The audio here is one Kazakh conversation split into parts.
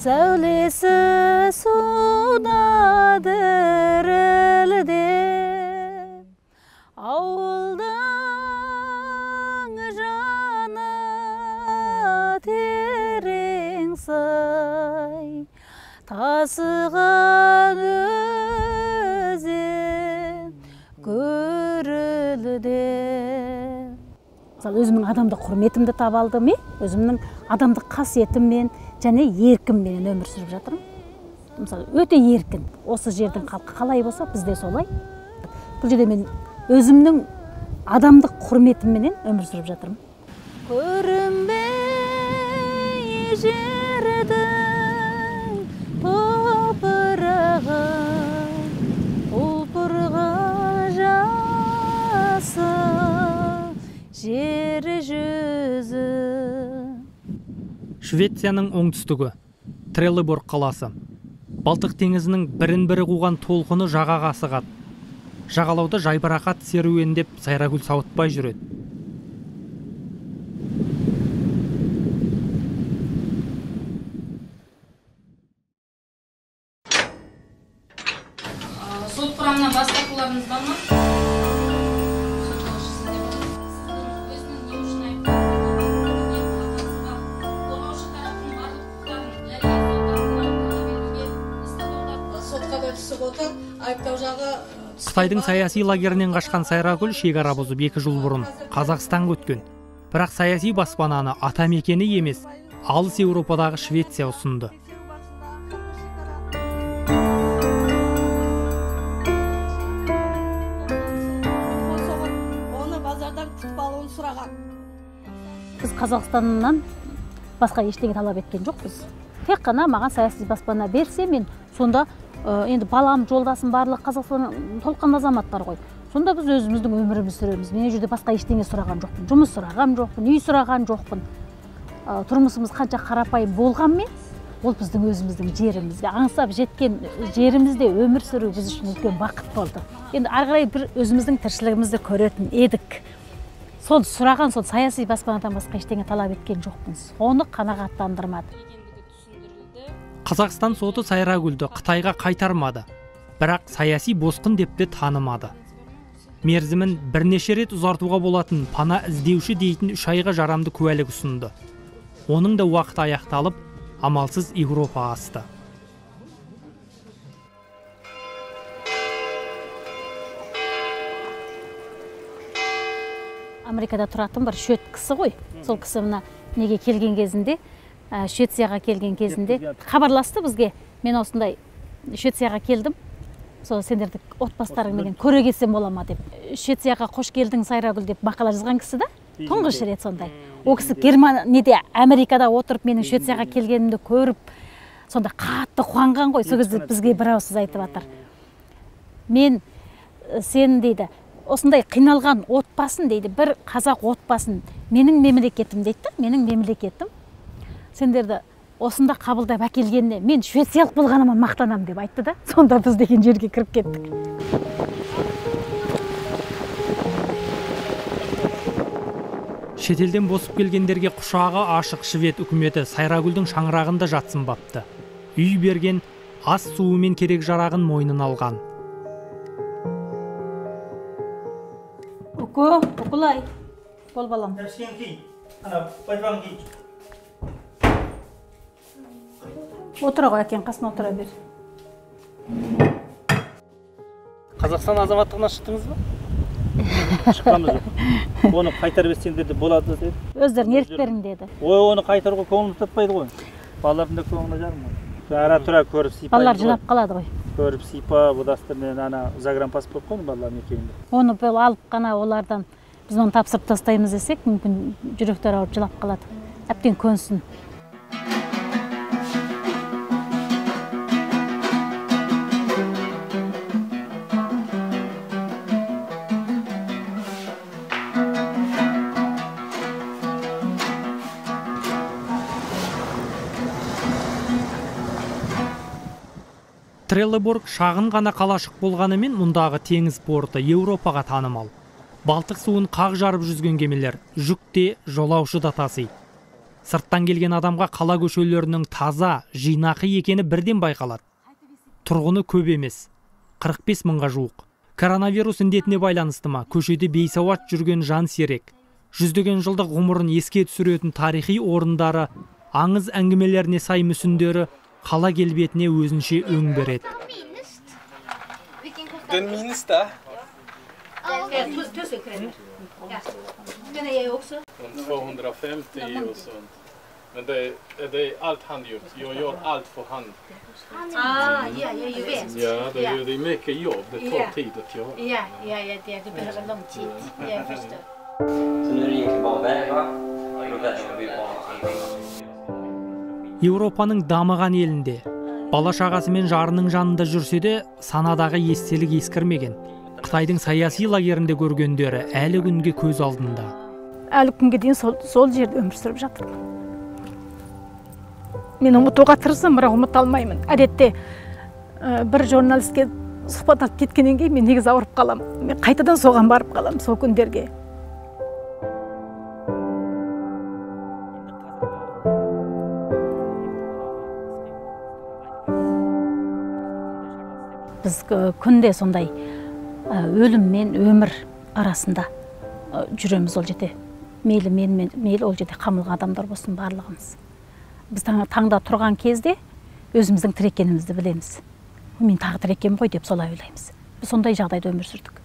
Сәулесі суда дірілдеп, ауылдың жаны терең сай, тасыған өзен көрілді. Мысалы, өзімнің адамдық құрметімді таба алдым, өзімнің адамдық қасиетіммен және еркімменен өмір сүріп жатырмын. Мысалы, өте еркін. Осы жердің халқы қалай болса, бізде солай. Бұл жерде мен өзімнің адамдық құрметімменен өмір сүріп жатырмын. Көрінбей жердің топырағы, құлпырған жасы жер жүзі. Швецияның оңтүстігі, Треллеборг қаласы. Балтық теңізінің бірін-бірі қуған толқыны жағаға асығады. Жағалауда жайбарақат серуендеп Сайрагүл Сауытбай жүреді. Сот құрамына бас тартуларыңыз бар ма? Қытайдың саяси лагерінен қашқан Сайрагүл шекара бұзып 2 жыл бұрын Қазақстанға өткен. Бірақ саяси баспананы атамекені емес, алыс Еуропадағы Швеция ұсынды. Біз Қазақстаннан басқа ештеңе талап еткен жоқпыз. Тек қана маған саяси баспана берсе, мен сонда енді балам, жолдасым барлық Қазақстанның толыққанды азаматтар ғой. Сонда біз өзіміздің өмірімізді сүреміз. Мен ол жерде басқа ештеңе сұраған жоқпын. Жұмыс сұраған жоқпын, үй сұраған жоқпын. Тұрмысымыз қанша қарапайым болғанмен, ол біздің өзіміздің жерімізге, аңсап жеткен жерімізде өмір сүру біз үшін үлкен бақыт болды. Енді ары қарай бір өзіміздің тіршілігімізді көретін едік. Сол сұраған, сол саяси баспанадан басқа ештеңе талап еткен жоқпын. Соны қанағаттандырмады. Қазақстан соты Сайрагүлді Қытайға қайтармады, бірақ саяси босқын деп те танымады. Мерзімін бірнеше рет ұзартуға болатын пана іздеуші дейтін 3 айға жарамды куәлік ұсынды. Оның да уақыты аяқталып, амалсыз Еуропа асты. Америкада тұратын бір швед кісі ғой. Сол кісі мына неге келген кезінде, Швецияға келген кезінде хабарласты бізге. Мен осындай Швецияға келдім, сол сендерді отбасыларыңменен көре келсем бола ма деп. Швецияға қош келдің Сайрагүл деп мақала жазған кісі да, тұңғыш рет сондай. Ол кісі неде Америкада отырып менің Швецияға келгенімді көріп, сонда қатты қуанған ғой. Сол кезде бізге бір ауыз айтып жатыр. Мен сен дейді, осындай қиналған отбасын дейді, бір қазақ отбасын, менің мемлекетім дейді да, менің мемлекетім сендерді осында қабылдап әкелгеніне мен швециялық болғаныма мақтанам деп айтты да. Сонда біз деген жерге кіріп кеттік. Шетелден босып келгендерге құшағы ашық швед үкіметі Сайрагүлдің шаңырағында жатсынбапты. Үй берген, ас суы мен керек жарағын мойнына алған. Үкі, үкілай, бол балам. Отыра ғой, әкең қасына отыра бер. Қазақстан азаматтығынан шықтыңыз ба? Шыққанымыз жоқ. Оны қайтарып берсеңдер де болады деді. Өздерің еріктерің деді. Ой, оны қайтаруға көңіліміз татпайды ғой. Балалардың да көңілі жарым ғой. Ара тұра көріп сипайды. Балалар жылап қалады ғой. Көріп сипап, удостоверение, ана загранпаспорт қой балалардың екеуінде. Оны бұл алып қана олардан біз оны тапсырып тастаймыз десек, мүмкін жүректері ауырып жылап қалады. Әбден көнсін. Треллеборг шағын ғана қалашық болғанымен мұндағы теңіз порты Еуропаға танымал. Балтық суын қақ жарып жүзген кемелер жүк те, жолаушы да тасиды. Сырттан келген адамға қала көшелерінің таза, жинақы екені бірден байқалады. Тұрғыны көп емес, 45 мыңға жуық. Коронавирус індетіне байланысты ма, көшеде бейсауат жүрген жан сирек. Жүздеген жылдық ғұмырын еске түсіретін тарихи орындары, аңыз әңгімелеріне сай мүсіндері қала келбетіне өзінше өң береді. Den minsta. 250 och sånt. Men det är allt handgjort. Jag gör allt för hand. Ah, ja, jag vet. Ja, det är mycket jobb. Det tar tid att göra. Ja, det behöver lång tid. Jag förstår. Så nu är det egentligen bara väva. Och då väver vi bara. Еуропаның дамыған елінде бала шағасымен жарының жанында жүрсе де санадағы естелік ескірмеген. Қытайдың саяси лагерінде көргендері әлі күнге көз алдында. Әлі күнге дейін сол жерде өмір сүріп жатырмын. Мен ұмытуға тырысамын, бірақ ұмыта алмаймын. Әдетте бір журналистке сұхбат алып кеткеннен кейін мен негізі ауырып қаламын. Мен қайтадан соған барып қаламын, сол күндерге. Біз күнде сондай өлім мен өмір арасында жүреміз ол жерде. Мейлі мен, мейлі ол жерде қамалған адамдар болсын барлығымыз. Біз таңда тұрған кезде өзіміздің тірі екенімізді білеміз. Мен тағы тірі екенмін ғой деп солай ойлаймыз. Біз сондай жағдайда өмір сүрдік.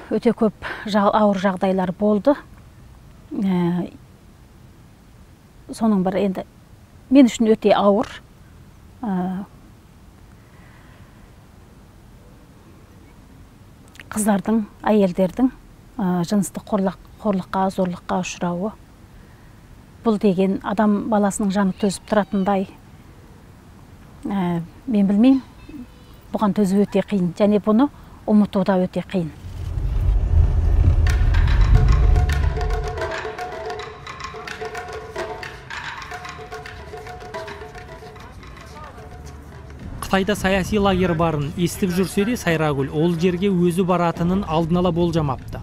Өте көп ауыр жағдайлар болды. Соның бір енді мен үшін өте ауыр. Қыздардың, әйелдердің жыныстық қорлыққа, зорлыққа ұшырауы. Бұл деген адам баласының жаны төзіп тұратындай, мен білмеймін, бұған төзу өте қиын, және бұны ұмыту да өте қиын. Қытайда саяси лагер барын естіп жүрсе де Сайрагүл ол жерге өзі баратынын алдын ала болжамапты.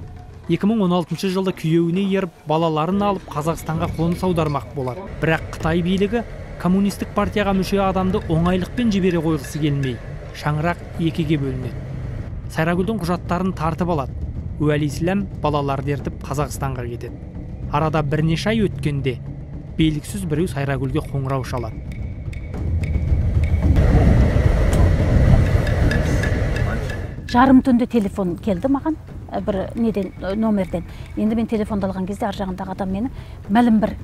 2016 жылы күйеуіне еріп, балаларын алып Қазақстанға қоныс аудармақ болады. Бірақ Қытай билігі коммунистік партияға мүше адамды оңайлықпен жібере қойғысы келмей, шаңырақ екіге бөлінеді. Сайрагүлдің құжаттарын тартып алады. Уәлислам балаларды ертіп Қазақстанға кетеді. Арада бірнеше ай өткенде белгісіз біреу Сайрагүлге қоңырау шалады. Жарым түнде телефон келді маған, бір неден, номерден. Енді мен телефонды алған кезде ар жағындағы адам мені мәлім бір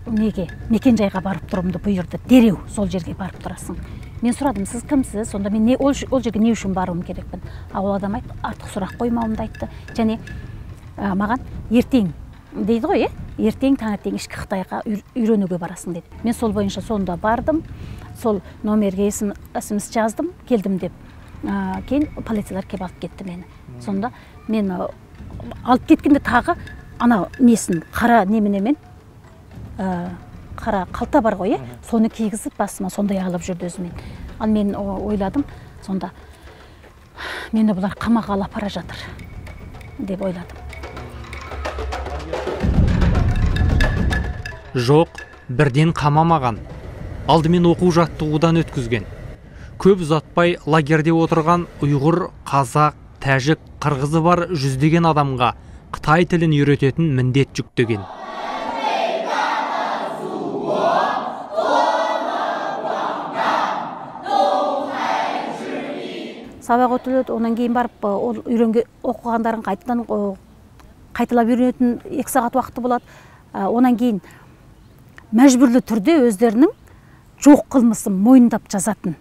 неге, мекен жайға барып тұруымды бұйырды. Дереу сол жерге барып тұрасың. Мен сұрадым, сіз кімсіз? Сонда мен не, ол жерге не үшін баруым керекпін? А ол адам айтты, артық сұрақ қоймауымды айтты. Және маған ертең дейді ғой, ертең таңертең ішкі Қытайға үйренуге барасың деді. Мен сол бойынша сонда бардым, сол номерге смс жаздым, келдім деп. Кейін полициялар келіп алып кетті мені. Сонда мен алып кеткенде тағы ана несін, қара неменемен, қара қалта бар ғой, соны кигізіп басыма сондай алып жүрді өзімен. Ал мен ойладым, сонда мені бұлар қамаққа алып бара жатыр деп ойладым. Жоқ, бірден қамамаған. Алдымен оқу жаттығудан өткізген. Көп ұзатпай лагерде отырған ұйғыр, қазақ, тәжік, қырғызы бар жүздеген адамға қытай тілін үйрететін міндет жүктеген. Сабақ өтіледі, онан кейін барып ол үйренге оқығандарын қайтадан қайталап үйренетін 2 сағат уақыты болады. Онан кейін мәжбүрлі түрде өздерінің жоқ қылмысын мойындап жазатын.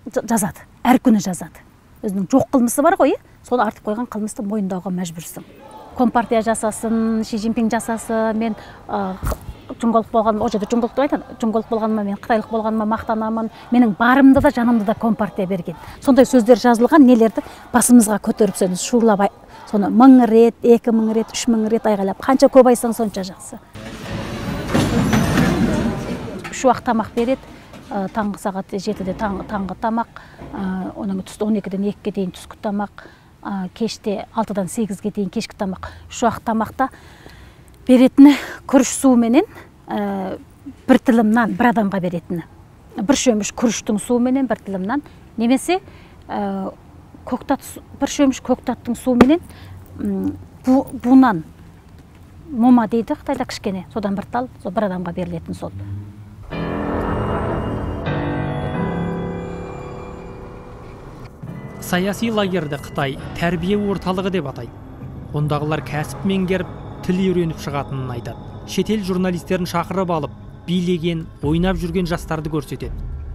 Жазады, әр күні жазады. Өзінің жоқ қылмысы бар ғой, соны артып қойған қылмысты мойындауға мәжбүрсің. Компартия жасасын, Ши Цзиньпин жасасын, мен жоңғолық болғаным, ол жерде жоңғолық деп айтады, жоңғолық болғаныма, мен қытайлық болғаныма мақтанамын, менің барымды да жанымды да компартия берген. Сондай сөздер жазылған нелерді басымызға көтеріп соны шулап, соны 1000 рет, 2000 рет, 3000 рет айғайлап, қанша көп айтсаң сонша жақсы. 3 уақыт тамақ береді. Таңғы сағат 7-де таңғы тамақ, оның түсті 12-ден 2-ге дейін түскі тамақ, кеште 6-дан 8-ге дейін кешкі тамақ. 3 уақыт тамақта Беретіні күріш суыменен, бір тілім нан бір адамға беретіні. Бір шөміш күріштің суыменен бір тілім нан, немесе көктат, бір шөміш көктаттың суыменен бунан мома дейді Қытайда кішкене, содан бір тал, сол бір адамға берілетін сол. Саяси лагерді Қытай тәрбие орталығы деп атайды. Ондағылар кәсіп меңгеріп, тіл үйреніп шығатынын айтады. Шетел журналистерін шақырып алып, билеген, ойнап жүрген жастарды көрсетеді.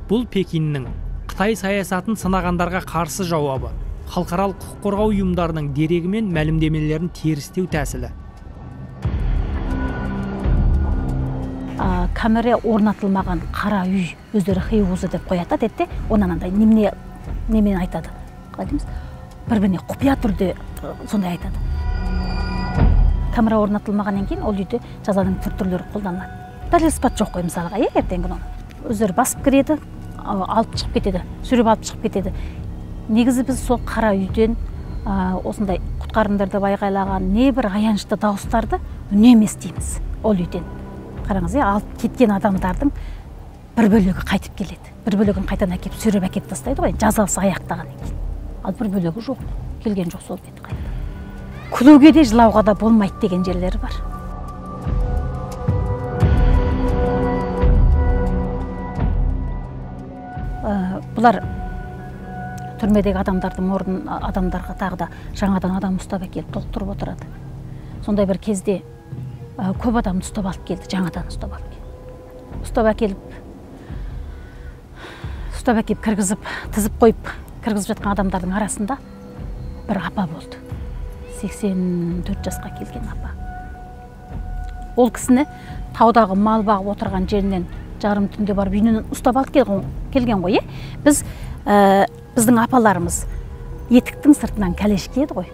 Бұл Пекиннің Қытай саясатын сынағандарға қарсы жауабы. Халықаралық құқық қорғау ұйымдарының дерегі мен мәлімдемелерін терістеу тәсілі. Камера орнатылмаған қара үй, өздері хейвузы деп қояды әдетте, онан андай немене немен айтады. Қалай дейміз? Бір-біріне құпия түрде сондай айтады. Камера орнатылмағаннан кейін ол үйде жазаның түр-түрлері қолданылады. Дәлел сипат жоқ қой мысалға, ертеңгі күні. Өздері басып кіреді, алып шығып кетеді, сүйреп алып шығып кетеді. Негізі біз сол қара үйден осындай құтқарыңдар деп айғайлаған небір аянышты дауыстарды үнемі естиміз ол үйден. Қараңыз, алып кеткен адамдардың бір бөлігі қайтып келеді. Бір бөлігін қайтадан әкеп, сүйреп әкеп тастайды ғой, жазасы аяқтағаннан кейін. Ал бір бөлігі жоқ, келген жоқ сол беті қайтадан. Күлуге де жылауға да болмайды деген жерлері бар. Бұлар түрмедегі адамдардың орнын адамдарға тағы да жаңадан адам ұстап әкеліп толықтырып отырады. Сондай бір кезде көп адамды ұстап алып келді, жаңадан ұстап алып келді. Ұстап әкеліп кіргізіп, тізіп қойып, кіргізіп жатқан адамдардың арасында бір апа болды. 84 жасқа келген апа. Ол кісіні таудағы мал бағып отырған жерінен жарым түнде барып үйінен ұстап алып келген ғой. Біз біздің апаларымыз етіктің сыртынан кәлеш киеді ғой,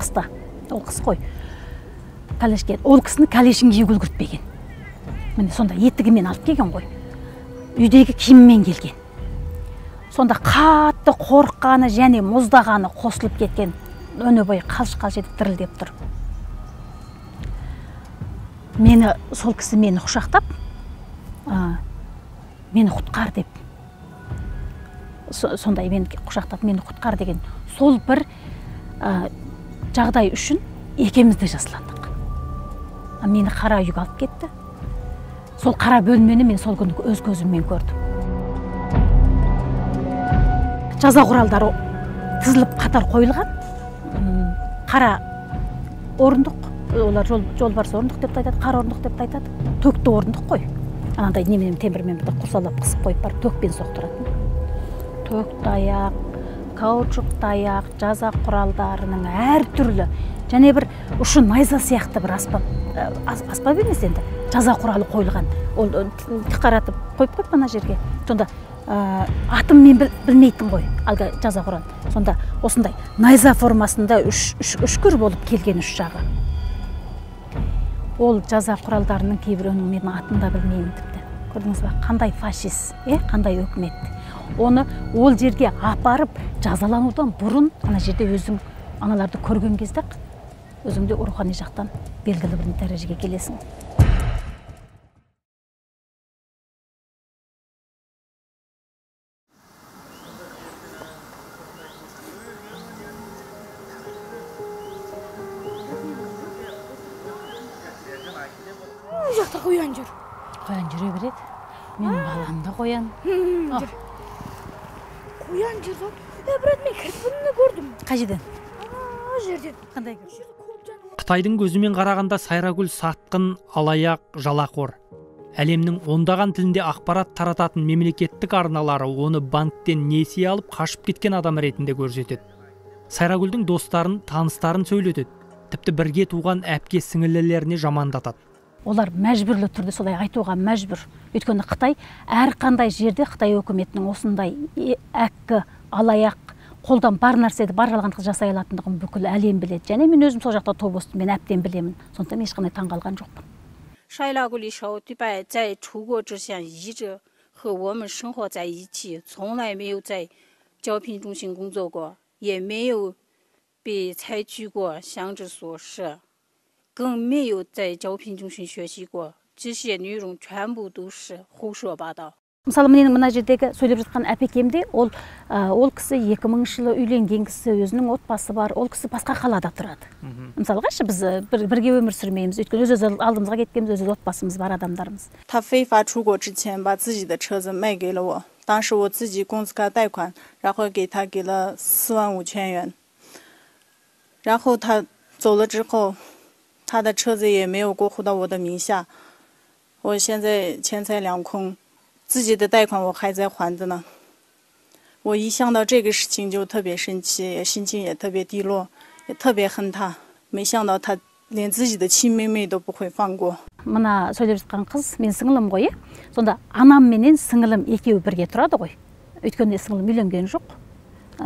қыста. Ол қыс қой. Кәлеш киеді. Ол кісіні кәлешін киюге үлгіртпеген. Міне сонда етігімен алып келген ғой. Үйдегі киімімен келген. Сонда қатты қорыққаны және мұздағаны қосылып кеткен. Өне бойы қалш-қалш етіп дірілдеп тұр. Мені сол кісі мені құшақтап, мені құтқар деп. Сондай мені құшақтап, мені құтқар деген сол бір жағдай үшін екеуміз де жасландық. Мені қара үйге алып кетті. Сол қара бөлмені мен сол күні өз көзіммен көрдім. Жаза құралдары тізіліп қатар қойылған. Қара орындық, олар жолбарыс орындық деп те айтады, қара орындық деп те айтады. Төкті орындық қой. Анандай неменен темірмен бір құрсалап қысып қойып барып төкпен соқтыратын. Төк таяқ, каучук таяқ, жаза құралдарының әртүрлі және бір ұшы найза сияқты бір аспап, аспап емес енді, жаза құралы қойылған. Ол тықаратып қойып қойып ана жерге. Сонда атын мен білмейтін ғой, әлгі жаза құралы. Сонда осындай найза формасында үшкір болып келген үш жағы. Ол жаза құралдарының кейбіреуінің мен атын да білмеймін тіпті. Көрдіңіз ба, қандай фашист, қандай өкімет. Оны ол жерге апарып жазаланудан бұрын ана жерде өзің аналарды көрген кезде өзіңде рухани жақтан белгілі бір дәрежеге келесің. Бұл жақта қоян жүр. Қоян жүре береді. Менің балам да қоян. Қоян жүр. Брат, мен кірпіні көрдім. Қай жерден? Ана жерден. Қандай кірпі? Қытайдың көзімен қарағанда Сайрагүл сатқын, алаяқ, жалақор. Әлемнің ондаған тілінде ақпарат тарататын мемлекеттік арналары оны банктен несие алып қашып кеткен адам ретінде көрсетеді. Сайрагүлдің достарын, таныстарын сөйлетеді. Тіпті бірге туған әпке сіңілілеріне жамандатады. Олар мәжбүрлі түрде солай айтуға мәжбүр. Өйткені Қытай әрқандай жерде Қытай өкіметінің осындай әккі, алаяқ, қолдан бар нәрсені бар жалғандық жасай алатындығын бүкіл әлем біледі. Және мен өзім сол жақта туып өстім, мен әбден білемін. Сондықтан ешқандай таңғалған жоқпын. 筛拉古里少对吧？在出国之前一直和我们生活在一起，从来没有在招聘中心工作过，也没有被采取过强制措施，更没有在招聘中心学习过，这些内容全部都是胡说八道。 Мысалы, менің мына жердегі сөйлеп жатқан әпекем де, ол кісі 2000 жылы үйленген кісі, өзінің отбасы бар, ол кісі басқа қалада тұрады. Мысалға, біз бірге өмір сүрмейміз, өйткені өз алдымызға кеткенбіз, өз отбасымыз бар адамдармыз. 他非法出国之前，把自己的车子卖给了我，当时我自己公司卡贷款，然后给他给了45000元。然后他走了之后，他的车子也没有过户到我的名下，我现在钱财两空。 自己的贷款我还在还着呢，我一想到这个事情就特别生气，也心情也特别低落，也特别恨他。没想到他连自己的亲妹妹都不会放过。 Мына сөйлеп жатқан қыз мен сіңілім ғой, сонда анам менен сіңілім екеуі бірге тұрады ғой. Өйткені сіңілім үйленген жоқ.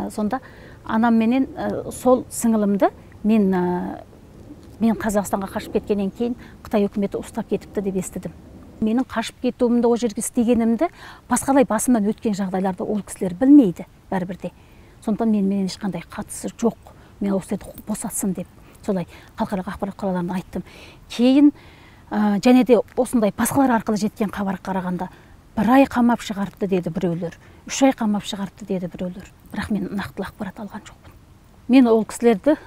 Сонда анам менен сол сіңілімді мен Қазақстанға қашып кеткеннен кейін Қытай үкіметі ұстап кетіпті деп естідім. Менің қашып кетуімді, ол жерге істегенімді, басқалай басымнан өткен жағдайларды ол кісілер білмейді бәрібір де. Сондықтан менімен ешқандай қатысы жоқ, мен ол кісілерді босатсын деп солай халықаралық ақпарат құралдарына айттым. Кейін және де осындай басқалар арқылы жеткен хабарға қарағанда 1 ай қамап шығарыпты деді біреулер, 3 ай қамап шығарыпты деді біреулер. Бірақ мен нақтылы ақпарат алған жоқпын. Мен ол кісілерді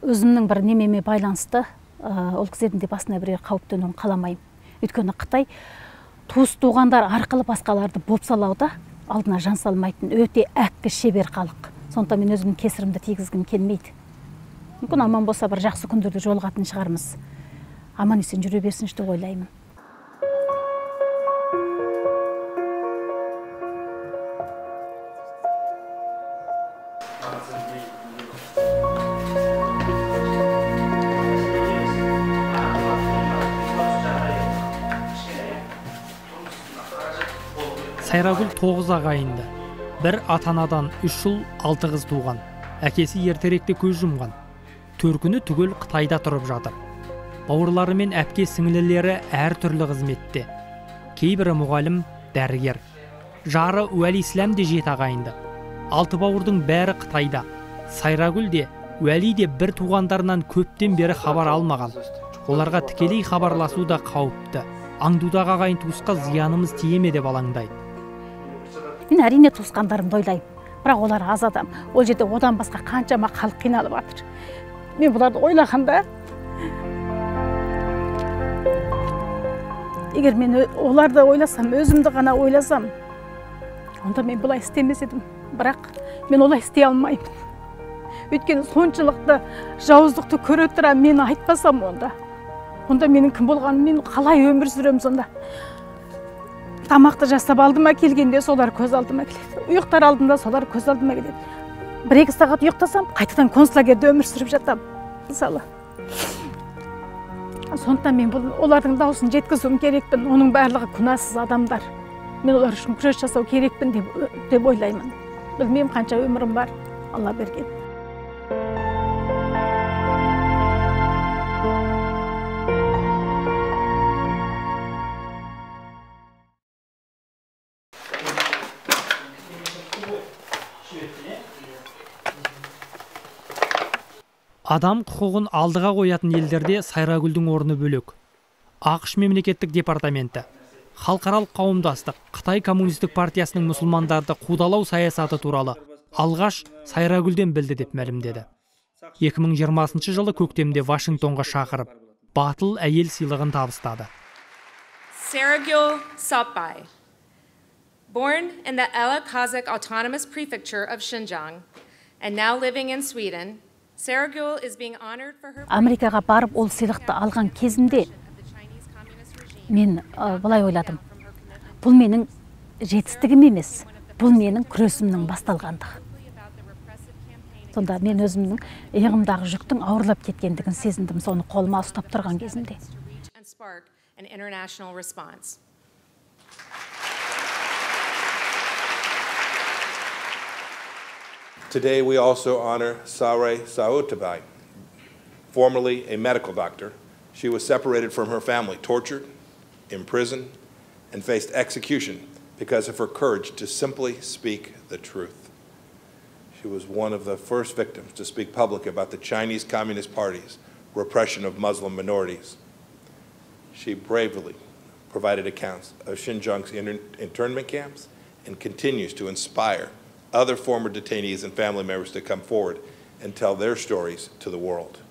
өзімнің бір немеме байланысты, ол кісілердің де басына бірер қауіп төнуін қаламаймын. Өйткені Қытай туыс туғандар арқылы басқаларды бопсалауда алдына жан салмайтын өте әккі шебер халық. Сондықтан мен өзімнің кесірімді тигізгім келмейді. Мүмкін аман болса бір жақсы күндерде жолығатын шығармыз. Аман есен жүре берсінші деп ойлаймын. Сайрагүл 9 ағайынды. Бір ата-анадан 3 ұл, 6 қыз туған. Әкесі ертеректе көз жұмған. Төркіні түгел Қытайда тұрып жатыр. Бауырлары мен әпке сіңлілері әртүрлі қызметте. Кейбірі мұғалім, дәрігер. Жары Уәли Ислам де 7 ағайынды. 6 бауырдың бәрі Қытайда. Сайрагүл де, Уәли де бір туғандарынан көптен бері хабар алмаған. Оларға тікелей хабарласу да қауіпті. Аңдудағы ағайын туысқа зиянымыз тие ме деп алаңдайды. Мен әрине туысқандарымды ойлаймын, бірақ олар аз адам. Ол жерде одан басқа қаншама халық қиналып жатыр. Мен бұларды ойлағанда, егер мен оларды ойласам, өзімді ғана ойласам, онда мен бұлай істемес едім. Бірақ мен олай істей алмаймын. Өйткені соншалықты жауыздықты көре тұра мен айтпасам онда менің кім болғаным, мен қалай өмір сүремін сонда? Тамақты жасап алдыма келгенде солар көз алдыма келеді. Ұйықтар алдында солар көз алдыма келеді. 1-2 сағат ұйықтасам, қайтадан концлагерде өмір сүріп жатам, мысалы. Сондықтан мен олардың дауысын жеткізуім керекпін. Оның барлығы күнәсіз адамдар. Мен олар үшін күрес жасау керекпін деп ойлаймын. Білмеймін қанша өмірім бар, Алла берген. Адам құқығын алдыға қоятын елдерде Сайрагүлдің орны бөлек. АҚШ мемлекеттік департаменті, халықаралық қауымдастық, Қытай коммунистік партиясының мұсылмандарды қудалау саясаты туралы алғаш Сайрагүлден білді деп мәлімдеді. 2020 жылы көктемде Вашингтонға шақырып, батыл әйел сыйлығын табыстады. Sayragul Sauytbay, born in the Ela Kazakh Autonomous Prefecture of Xinjiang and now living in Sweden, Америкаға барып ол сыйлықты алған кезімде мен былай ойладым. Бұл менің жетістігім емес, бұл менің күресімнің басталғандығы. Сонда мен өзімнің иығымдағы жүктің ауырлап кеткендігін сезіндім, соны қолыма ұстап тұрған кезімде. Today we also honor Saray Sauytbay, formerly a medical doctor. She was separated from her family, tortured, imprisoned, and faced execution because of her courage to simply speak the truth. She was one of the first victims to speak publicly about the Chinese Communist Party's repression of Muslim minorities. She bravely provided accounts of Xinjiang's internment camps and continues to inspire other former detainees and family members to come forward and tell their stories to the world.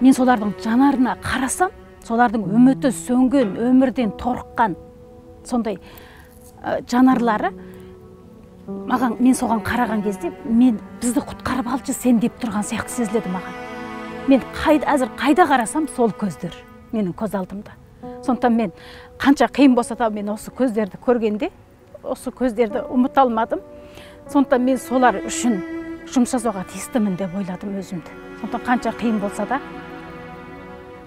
Мен солардың жанарына қарасам, солардың үміті сөнген, өмірден торыққан сондай жанарлары маған, мен соған қараған кезде, мен бізді құтқарып алшы сен деп тұрған сияқты сезіледі маған. Мен әзір қайда қарасам, сол көздер менің көз алдымда. Сондықтан мен қанша қиын болса да, мен осы көздерді көргенде, осы көздерді ұмыта алмадым. Сондықтан мен солар үшін жұмыс жасауға тиістімін деп ойладым өзімді. Сондықтан қанша қиын болса да,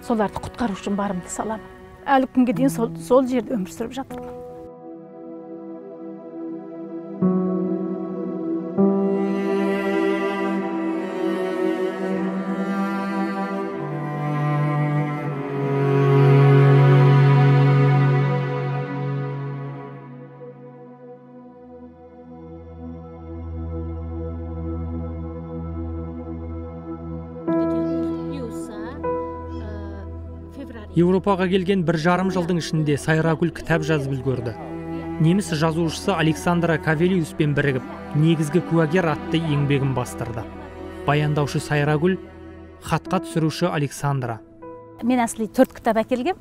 соларды құтқару үшін барымды саламын. Әлі күнге дейін сол жерде өмір сүріп жатырмын. Еуропаға келген 1,5 жылдың ішінде Сайрагүл кітап жазып үлгерді. Неміс жазушысы Александра Кавелиуспен бірігіп, негізгі куәгер атты еңбегін бастырды. Баяндаушы Сайрагүл, хатқа түсіруші Александра. Мен әсілі 4 кітап әкелгем.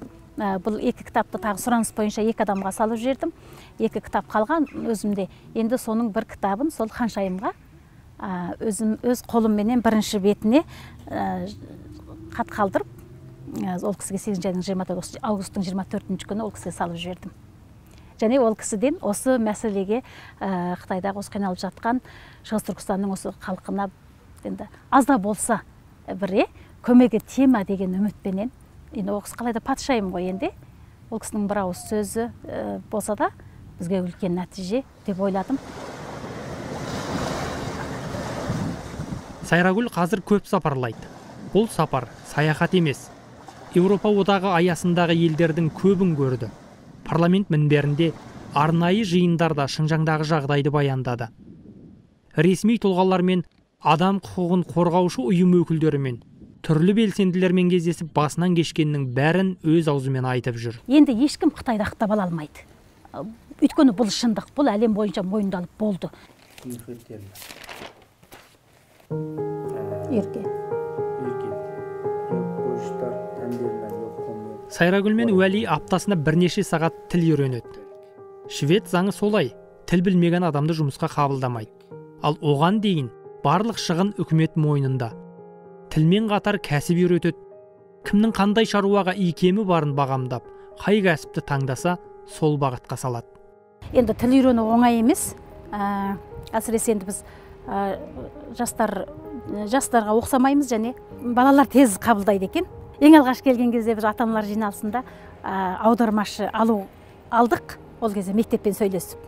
Бұл 2 кітапты тағы сұраныс бойынша 2 адамға салып жібердім. 2 кітап қалған өзімде. Енді соның бір кітабын сол ханшайымға өзім өз қолымменен бірінші бетіне хат қалдырып, ол кісіге 8 августтың 24 күні ол кісіге салып жібердім. Және ол кісіден осы мәселеге Қытайдағы осы қиналып жатқан Шығыс Түркістанның осы халқына енді аз да болса бір көмегі тие ма деген үмітпенен, енді ол кісі қалай да патшайым ғой енді, ол кісінің бір ауыз сөзі болса да бізге үлкен нәтиже деп ойладым. Сайрагүл қазір көп сапарлайды. Бұл сапар саяхат емес. Еуропа одағы аясындағы елдердің көбін көрді. Парламент мінберінде арнайы жиындарда Шыңжаңдағы жағдайды баяндады. Ресми тұлғалармен, адам құқығын қорғаушы ұйым өкілдерімен, түрлі белсенділермен кездесіп, басынан кешкеннің бәрін өз аузымен айтып жүр. Енді ешкім Қытайды ақтап ала алмайды. Өйткені бұл шындық, бұл әлем бойынша мойындалып болды. Ерке. Сайрагүл мен Уәли аптасына бірнеше сағат тіл үйренеді. Швед заңы солай, тіл білмеген адамды жұмысқа қабылдамайды. Ал оған дейін барлық шығын үкімет мойнында. Тілмен қатар кәсіп үйретеді. Кімнің қандай шаруаға икемі барын бағамдап, қай кәсіпті таңдаса, сол бағытқа салады. Енді тіл үйрену оңай емес. Әсіресе енді біз жастарға ұқсамаймыз, және балалар тез қабылдайды екен. Ең алғаш келген кезде біз ата-аналар жиналысында аудармашы алдық. Ол кезде мектеппен сөйлесіп,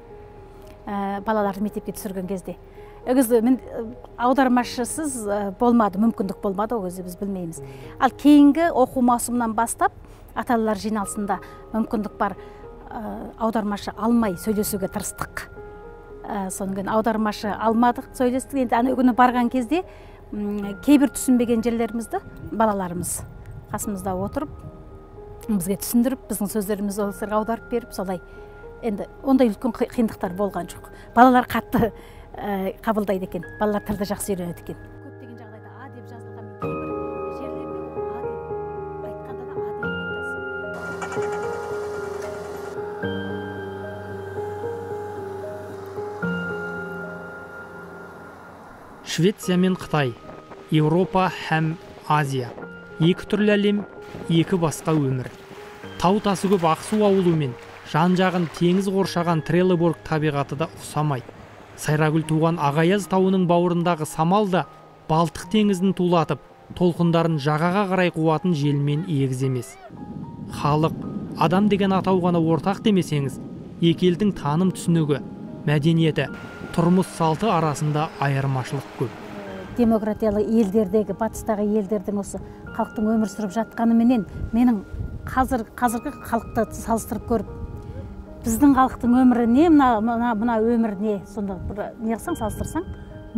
балаларды мектепке түсірген кезде. Ол кезде аудармашысыз болмады, мүмкіндік болмады, ол кезде біз білмейміз. Ал кейінгі оқу маусымынан бастап ата-аналар жиналысында мүмкіндік бар, аудармашы алмай сөйлесуге тырыстық. Содан кейін аудармашы алмадық, сөйлестік. Енді ана күні барған кезде кейбір түсінбеген жерлерімізді балаларымыз қасымызда отырып, бізге түсіндіріп, біздің сөздерімізді ол кісілерге аударып беріп, солай. Енді ондай үлкен қиындықтар болған жоқ. Балалар қатты қабылдайды екен, балалар тілді жақсы үйренеді екен. Көптеген жағдайда А деп жазылған кейбір жерлерде А деп айтқанда да А деп айтасың. Швеция мен Қытай, Еуропа һәм Азия. Екі түрлі әлем, екі басқа өмір. Тау тасы көп Ақсу ауылы мен жан-жағын теңіз қоршаған Треллеборг табиғаты да ұқсамайды. Сайрагүл туған Ағаяз тауының бауырындағы самал да Балтық теңізін тулатып, толқындарын жағаға қарай қуатын желмен егіз емес. Халық, адам деген атау ғана ортақ демесеңіз, екі елдің таным түсінігі, мәдениеті, тұрмыс салты арасында айырмашылық көп. Демократиялы елдердегі, батыстағы елдердің осы халықтың өмір сүріп жатқаныменен менің қазіргі халықты салыстырып көріп, біздің халықтың өмірі не, мына өмір не, сонда бір не қылсаң, салыстырсаң,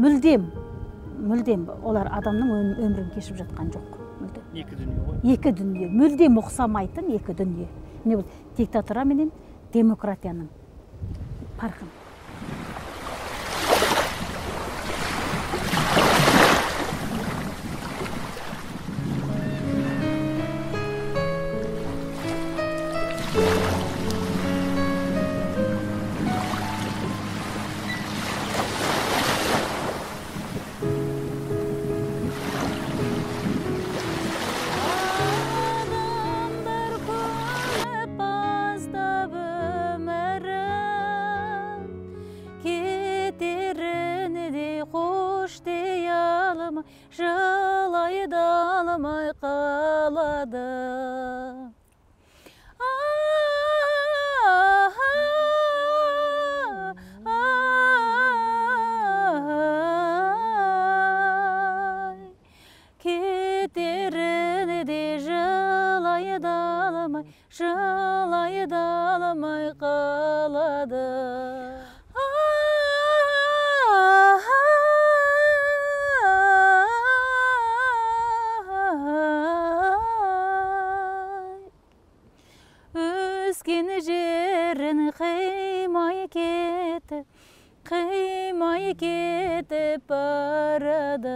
мүлдем олар адамның өмірін кешіп жатқан жоқ. Мүлдем. Екі дүние ғой. Екі дүние, мүлдем ұқсамайтын екі дүние. Міне бұл диктатура менен демократияның парқын. Қимай кетіп барады.